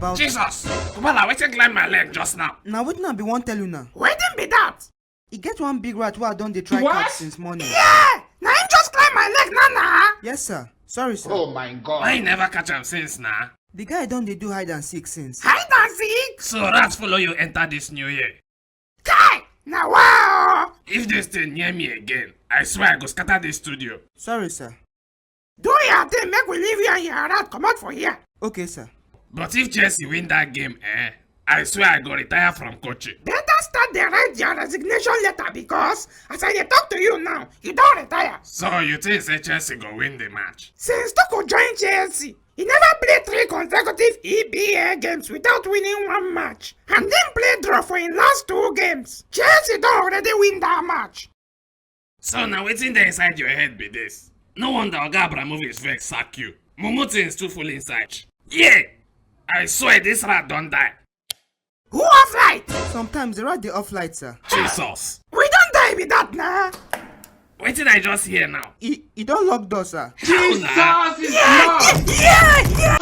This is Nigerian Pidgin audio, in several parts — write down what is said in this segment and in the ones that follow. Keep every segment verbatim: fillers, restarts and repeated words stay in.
About Jesus! Kubala, wetin climb my leg just now? Now wetin I be wan tell una? Wetin be that? E get one big rat wey I don dey try catch since morning. Yeah! Na him just climb my leg na na. Yes sir. Sorry sir. Oh my god. Why you never catch am since na? The guy don dey do hide and seek since. Hide and seek? So rats follow you enter this new year. Kai! Na wow! If this thing near me again, I swear I go scatter this studio. Sorry sir. Do your thing, make we leave you and your rat comot for here. Okay sir. But if Chelsea win that game, eh, I swear I go retire from coaching. Better start dey write your resignation letter because as I dey talk to you now, you don retire. So you think say Chelsea go win the match? Since Tuchel join Chelsea, he never play three consecutive E P L games without winning one match and then play draw for him last two games. Chelsea don already win that match. So na wetin dey inside your head be this? No wonder Oga Abramovich vex sack you. Mumu things too full inside. Yeah! I swear this rat don die. Who off light? Sometimes the rat dey off light sir. Jesus! We don die be that na. Wetin I just hear now? E e don lock door sir. How na? Jesus is Lord. Yeah, yeah.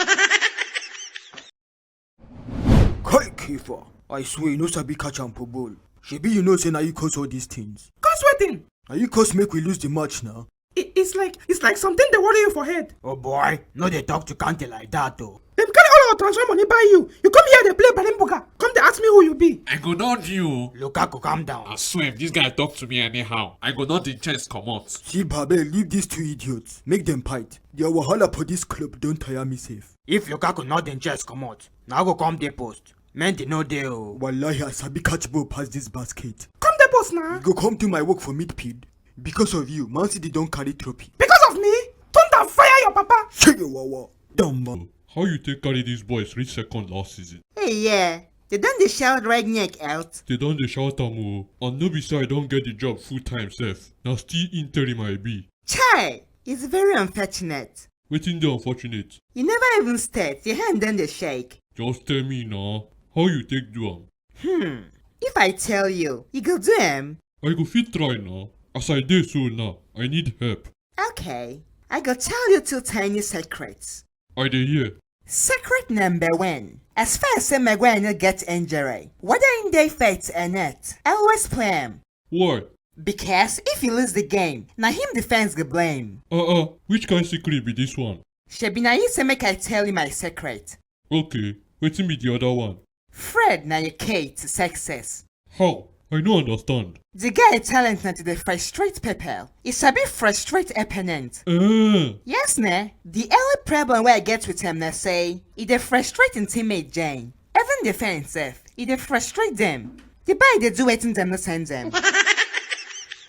Kai Kefa, I swear you no sabi catch am for ball. Shebi you know say na you cause all these things. Cause wetin? Na you cause make we lose the match now. It, it's like it's like something dey worry you for head. Oh boy, no dey talk to Kante like that o. Dem carry all our transfer money buy you. You come here dey play balimbuga. Come dey ask me who you be. I go not you. Lukaku, calm down. I swear if this guy talk to me anyhow, I go not the chest comot. See Babe, leave these two idiots. Make them fight. Their wahala for this club don tire me sef. If Lukaku no dey chest comot, na go come dey post. Mendy no dey o. Wallahi, I sabi catch ball pass this basket. Come dey post na. You go come do my work for midfield. Because of you, Man City don carry trophy. Because of me, thunder fire your papa. Shege wawa. Dumb man. How you take carry these boys reach second last season? Hey yeah, they don dey shout red neck out. They don dey shout am o, and no be say I don get the job full time sef. Na still interim I be. Chai, it's very unfortunate. Wetin dey unfortunate? You never even start, your hand don dey shake. Just tell me na, how you take do am? Hmm, if I tell you, you go do am? I go fit try na. As I dey so now, I need help. Okay, I go tell you two tiny secrets. I dey hear. Secret number one. As far as say Maguire no get injury, whether him dey fit or not, always play am. Why? Because if you lose the game, na him defense go blame. Uh-uh, which kind secret be this one? Shebi na you say make I tell you my secret. Okay, wetin be the other one? Fred na your key to success. How? I no understand. The guy talent na to dey frustrate people. He sabi frustrate opponent. Eh, Yes ne, the only problem wey I get with him na say e dey frustrate him teammate Jane. Even defense sef, e dey frustrate them. The boy dey do wetin dem no send them.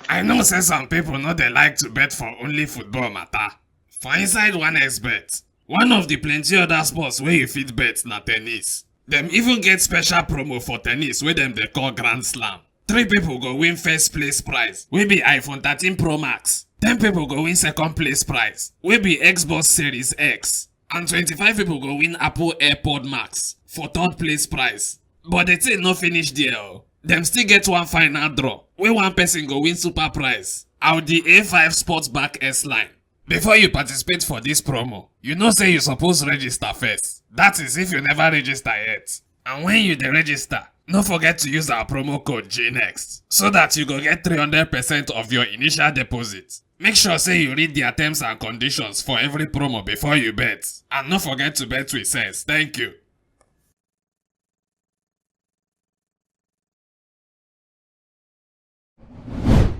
I know say some people no dey like to bet for only football matter. For inside one X bet, one of the plenty other sports wey you fit bet na tennis. Dem even get special promo for tennis wey dem dey call Grand Slam. Three people go win first place prize wey be iPhone thirteen Pro Max. Ten people go win second place prize wey be Xbox Series X. And twenty-five people go win Apple AirPod Max for third place prize. But the thing no finish there o. Dem still get one final draw wey one person go win super prize, Audi A five Sportback S-Line. Before you participate for this promo, you know say you suppose register first. That is if you never register yet. And when you dey register, no forget to use our promo code G next so that you go get three hundred percent of your initial deposit. Make sure say you read their terms and conditions for every promo before you bet. And no forget to bet with sense. Thank you.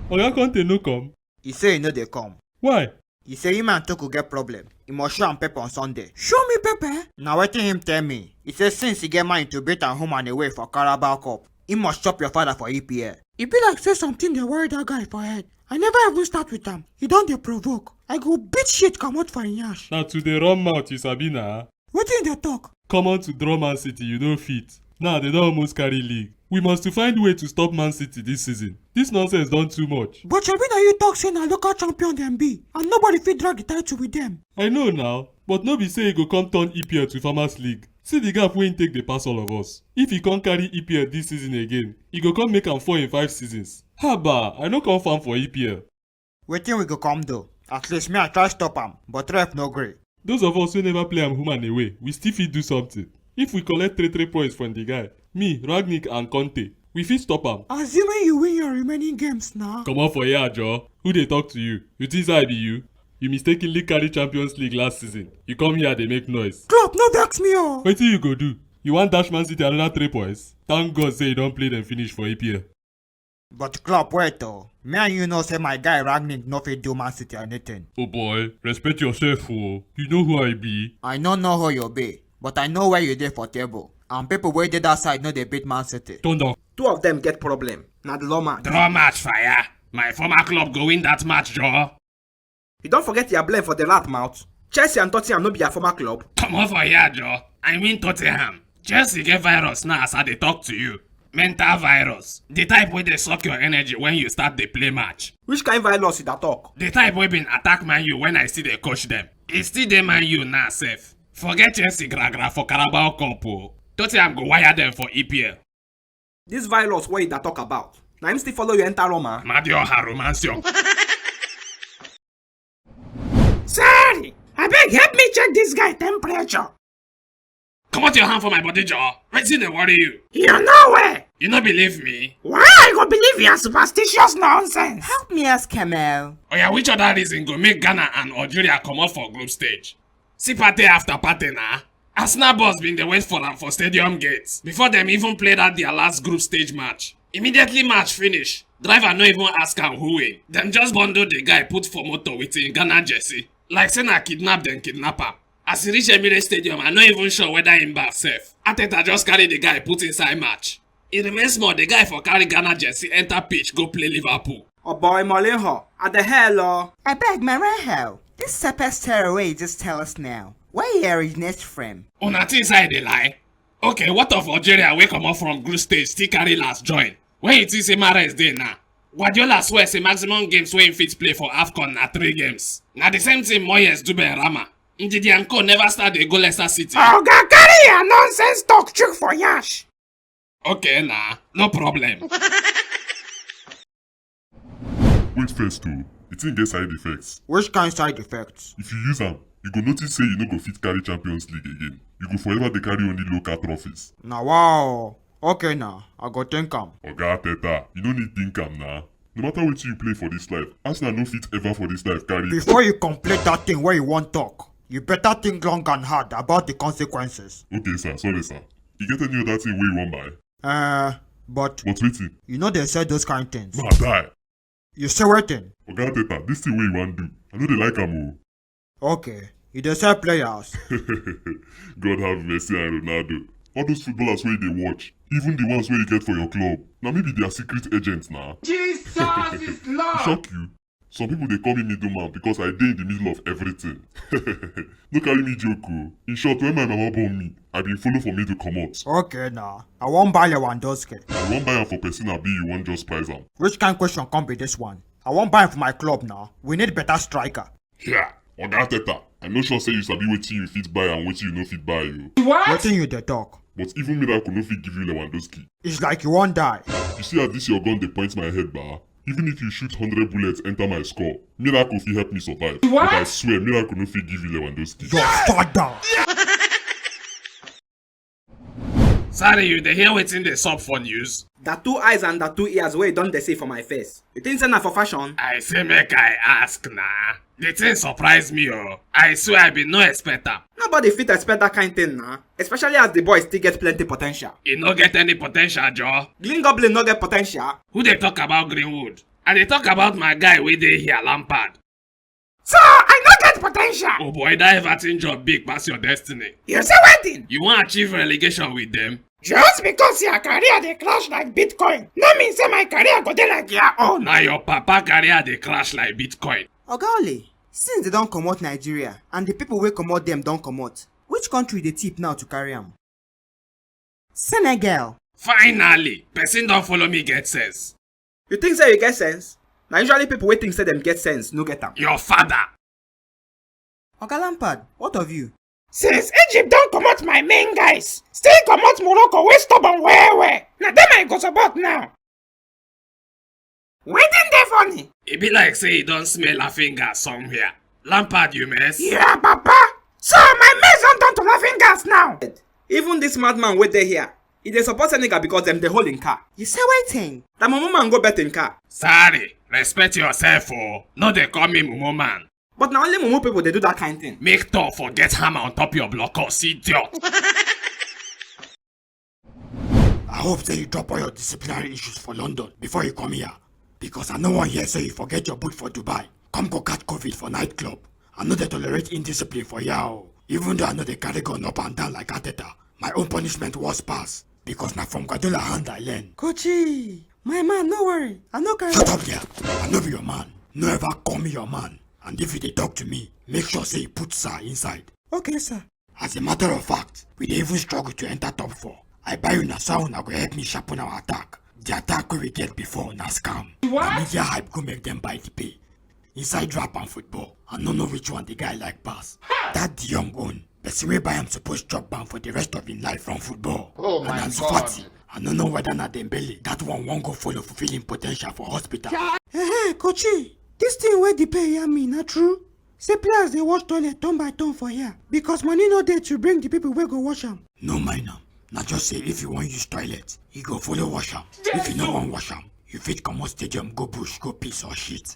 Oga Conte no come. He say he no dey come. Why? He say him and Tuchel get problem. He must show am pepper on Sunday. Show me pepper. Na wetin him tell me. He say since he get money to beat am home and away for Carabao Cup, he must chop your father for E P L. E be like say something dey worry that guy for head. I never even start with am. He don dey provoke. I go beat shit comot for him yansh. Na to dey run mouth you sabi na. Wetin you dey talk? Common to draw Man City, you no fit. Now they don almost carry league. We must to find way to stop Man City this season. This nonsense don too much. But shebi na you talk say na local champion dem be and nobody fit drag the title with them. I know now, but no be say e go come turn E P L to Farmers League. See the gap wey im take dey pass all of us. If e come carry E P L this season again, e go come make am four in five seasons. Haba, I no come farm for E P L. Wetin we go come do? At least me I try stop am, but ref no gree. Those of us wey never play am home and away, we still fit do something. If we collect three three points from the guy, me, Rangnick and Conte, we fit stop am. Assuming you win your remaining games now. Comot for here, Joe. Who dey talk to you? You think say I be you? You mistakenly carry Champions League last season. You come here dey make noise. Klopp, no vex me o. Wetin you go do? You wan dash Man City another three points? Thank God say you don play dem finish for E P L. But Klopp, wait o. Me and you know say my guy Rangnick no fit do Man City anything. Oh boy, respect yourself o. You know who I be. I no know who you be, but I know where you dey for table. And people wey dey that side no dey beat Man City. Thunder. Two of them get problem. Na the lawman. Draw match, fire. My former club go win that match, Joe. You don forget your blame for the rat mouth? Chelsea and Tottenham no be your former club. Comot for here, Joe. I mean Tottenham. Chelsea get virus now as I dey talk to you. Mental virus. The type wey dey suck your energy when you start dey play match. Which kind virus you dey talk? The type wey been attack Man U when I still dey coach dem. E still dey Man U now sef. Forget Chelsea gra gra for Carabao Cup o. Tottenham go wire dem for E P L. This virus wey you dey talk about, na him still follow you enter Roma? Madio Harumansion. Sorry, abeg help me check this guy temperature. Comot your hand for my body, Joe. Wetin dey worry you? You know where? You no believe me? Why I go believe your superstitious nonsense? Help me ask Kamel. Oya, which other reason go make Ghana and Algeria comot for group stage? See party after party na. Arsenal boss bin dey wait for am for stadium gate before dem even play that their last group stage match. Immediately match finish, driver no even ask am who win. Dem just bundle the guy put for motor with him Ghana jersey. Like say na kidnap dem kidnap am. As e reach Emirates Stadium, I no even sure whether him baff sef. Arteta just carry the guy put inside match. E remain small, the guy for carry Ghana jersey enter pitch go play Liverpool. Oh boy, Mourinho, at the hell o. Abeg, Mourinho, this sepet story wey you just tell us now, where e originate from? Una think say I dey lie? Okay, what of Algeria wey comot from group stage still carry last join? Where you think say Mahrez dey now? Guardiola swear say maximum games wey him fit play for AFCON na three games. Na the same thing Moyes do Benrahma. Ndidi and co never start dey go Leicester City. Oga, carry your nonsense talk chook for yansh. Okay na, no problem. Wait first o, the thing get side effects. Which kind side effects? If you use am, you go notice say you no go fit carry Champions League again. You go forever dey carry only local trophies. Na wow. Okay na, I go think am. Oga Arteta, you no need think am na. No matter wetin you play for this life, Arsenal no fit ever for this life carry. Before you complete that thing wey you wan talk, you better think long and hard about the consequences. Okay sir, sorry sir. You get any other thing wey you wan buy? Uh, but But wetin? You no dey sell those kind things. Ma die. You say wetin? Oga Arteta, this thing wey you wan do, I no dey like am o. Okay, you dey sell players. God have mercy and Ronaldo. All those footballers wey you dey watch, even the ones wey you get for your club, na me be their secret agent na. Jesus is Lord. Shock you? Some people dey call me middleman because I dey in the middle of everything. No carry me joke o. In short, when my mama born me, I bin follow for middle comot. Okay na, I wan buy Lewandowski. You wan buy am for person abi you wan just price am? Which kind question come be this one? I wan buy am for my club na. We need better striker. Yeah, Oga Arteta, I no sure say you sabi wetin you fit buy and wetin you no fit buy o. What? Wetin you dey talk? But even miracle no fit give you Lewandowski. It's like you wan die. You see as this your gun dey point my head ba? Even if you shoot hundred bullets enter my skull, miracle fit help me survive. What? But I swear, miracle no fit give you Lewandowski. Your father. Sorry, you dey hear wetin dey sup for news? The two eyes and the two ears wey you don dey see for my face. You think say na for fashion? I say make I ask na. The thing surprise me o. I swear I bin no expect am. Nobody fit expect that kind thing na. Especially as the boy still get plenty potential. E no get any potential, Joe. Green Goblin no get potential. Who dey talk about Greenwood? I dey talk about my guy wey dey here, Lampard. So I no get potential. Oh boy, that Everton job big pass your destiny. You say wetin? You wan achieve relegation with them? Just because your career dey crash like Bitcoin, no mean say my career go dey like your own. Na your papa career dey crash like Bitcoin. Oga Ole, since they don comot Nigeria and the people wey comot them don comot, which country dey tip now to carry am? Senegal. Finally, person don follow me get sense. You think say you get sense? Na usually people wey think say dem get sense no get am. Your father. Oga Lampard, what of you? Since Egypt don comot my main guys, still comot Morocco wey stubborn well well. Na dem I go support now. Wetin dey funny? E be like say e don smell laughing gas somewhere. Lampard, you mess. Yeah, papa. So my mess don turn to laughing gas now. Even this madman wey dey here, e dey support Senegal because dem dey hold im car. You say wetin? The mumu man go bet im car. Sorry, respect yourself o. No dey call me mumu man. But na only mumu people dey do that kind thing. Make Thor forget hammer on top your blockhouse, idiot. I hope say you drop all your disciplinary issues for London before you come here. Because I no wan hear say you forget your boot for Dubai. Come go catch COVID for nightclub. I no dey tolerate indiscipline for here o. Even though I no dey carry gun up and down like Arteta, my own punishment worse pass. Because na from Guardiola hand I learn. Kochi, my man, no worry. I no carry. Shut up there. I no be your man. No ever call me your man. And if you dey talk to me, make sure say you put sir inside. Okay, sir. As a matter of fact, we dey even struggle to enter top four. I buy una so una go help me sharpen our attack. The attack wey we get before na scam. Na media hype go make dem buy the pay. Inside rap and football, I no know which one the guy like pass. That the young own, person wey buy am suppose chop am for the rest of im life from football. Oh and my Ansu God. Fati, I no know whether na Dembele, that one wan go follow fulfill im potential for hospital. Hey, Kochi, this thing wey the pay hear me, na true? Say players dey wash toilet turn by turn for here because money no dey to bring the people wey go wash am. No mind am. Na just say if you wan use toilet, you go follow wash am. If you no wan wash am, you fit comot stadium go bush go piss or shit.